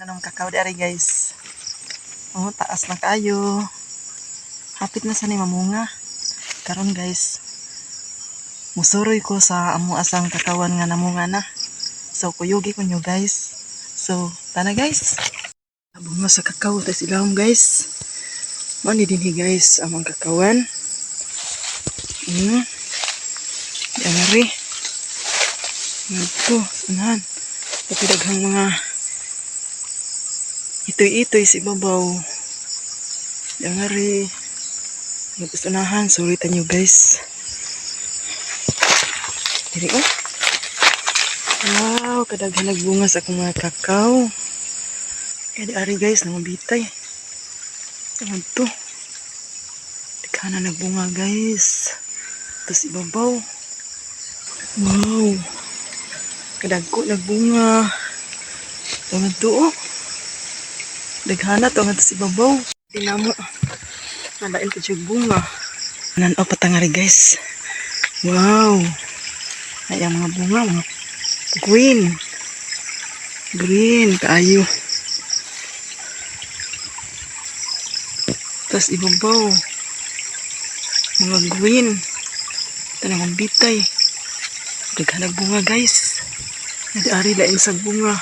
Nanong kakao dari, guys. Oh, taas na kayo. Hapit na sa ni mamunga. Karon, guys, musuroy ko sa amo asang kakawan nga namunga na. So kuyugi ko nyo, guys. So tana, guys. Bunga sa kakao tas ilawom, guys. Mao ni dinhi, guys, among kakawan. Yari. Ngadto, unahan. Tapi daghang mga itoy-itoy sa ibabaw. Yari. Ngadto sa unahan, sulitan nyo, guys. Diri oh. Wow, kadaghan nagbunga sa akong mga kakao. Kaya di ari, guys, nangabitay. Ngadto. Daghan na nagbunga, guys. Tapos ibabaw. Wow. Kadagko nagbunga. Ngadto oh. Daghana to ngadto sa ibabaw. Tinamo. Nalain pa siya bunga. Nanaw patangari, guys. Wow. Ay, ang mga bunga, mga green. Green, kaayo. Tapos ibabaw. Mga green. Tanang bitay. Daghan bunga, guys. Nadi-ari lain sa bunga.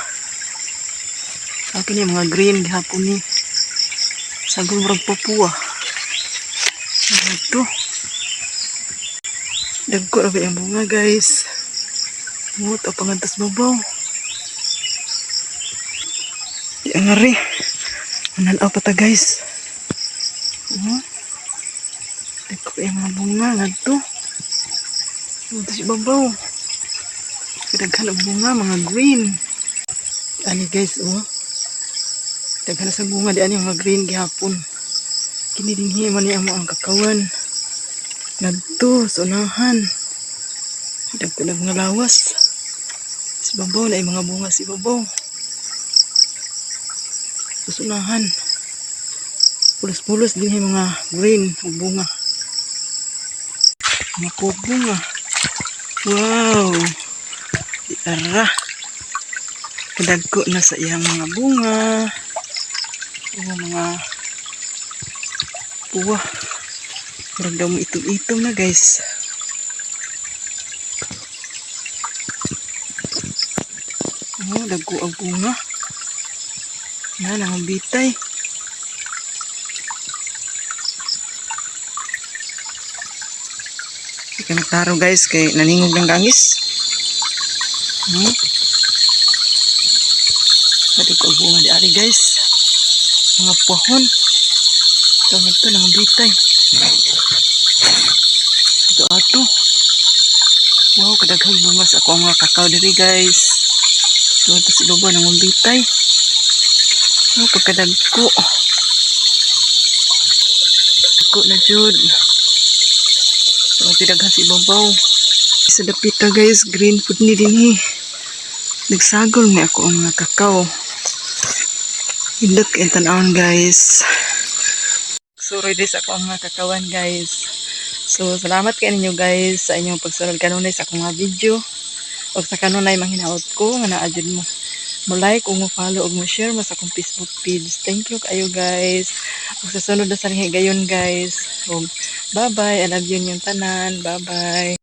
Ako ni mga green gihapon ni. Sagol murag papuwa. Ito. Dagko ra ba yung bunga, guys. Ngut o pangantas babaw. Di ang ari. Mananaw pa ta, guys. Oh. Dagko yung mga bunga ngadto. Ngadto sa babaw. Daghan og bunga, mga green. Ani, guys, oh. Daghan na sa bunga di ani mga green gihapon. Kini dinhi man ni amo ang kakawan. Ngadto sa unahan. Dagko na mga lawas. Sa babaw na mga bunga sa ibabaw. Sa unahan. Pulos-pulos din yung mga green ug bunga. Mga bunga. Wow. Di ara. Kadagko na sa iyang mga bunga. O mga puwa. Murag daw mo itom-itom na, guys. Oh, dagko ang bunga. Na, ang bitay. Di ka naklaro, guys, kay naningog ng gangis. Dagko ang bunga di ari, guys. Mga puhon. Ito, ito, nang bitay. Ito ato. Wow, kadaghang bunga sa ako ang mga kakao diri, guys. Ito, ito sa ibabaw ng bitay. Oh, pagkadagko. Dagko na jud. Ito, daghan sa ibabaw. Sa dapita, guys, green food ni dinhi. Nagsagol ni ako ang mga kakao. Indot kay tan-awon, guys. Suroy dis ako ang mga kakawan, guys. So salamat kay ninyo, guys, sa inyong pagsunod kanunay sa akong mga video. Ug sa kanunay manghinaot ko nga naa jud mo mo like ug mo follow ug mo share mo sa akong Facebook page. Thank you kayo, guys. Ug sa sunod na sa higayon, guys. Ug bye-bye. I love you inyong tanan. Bye-bye.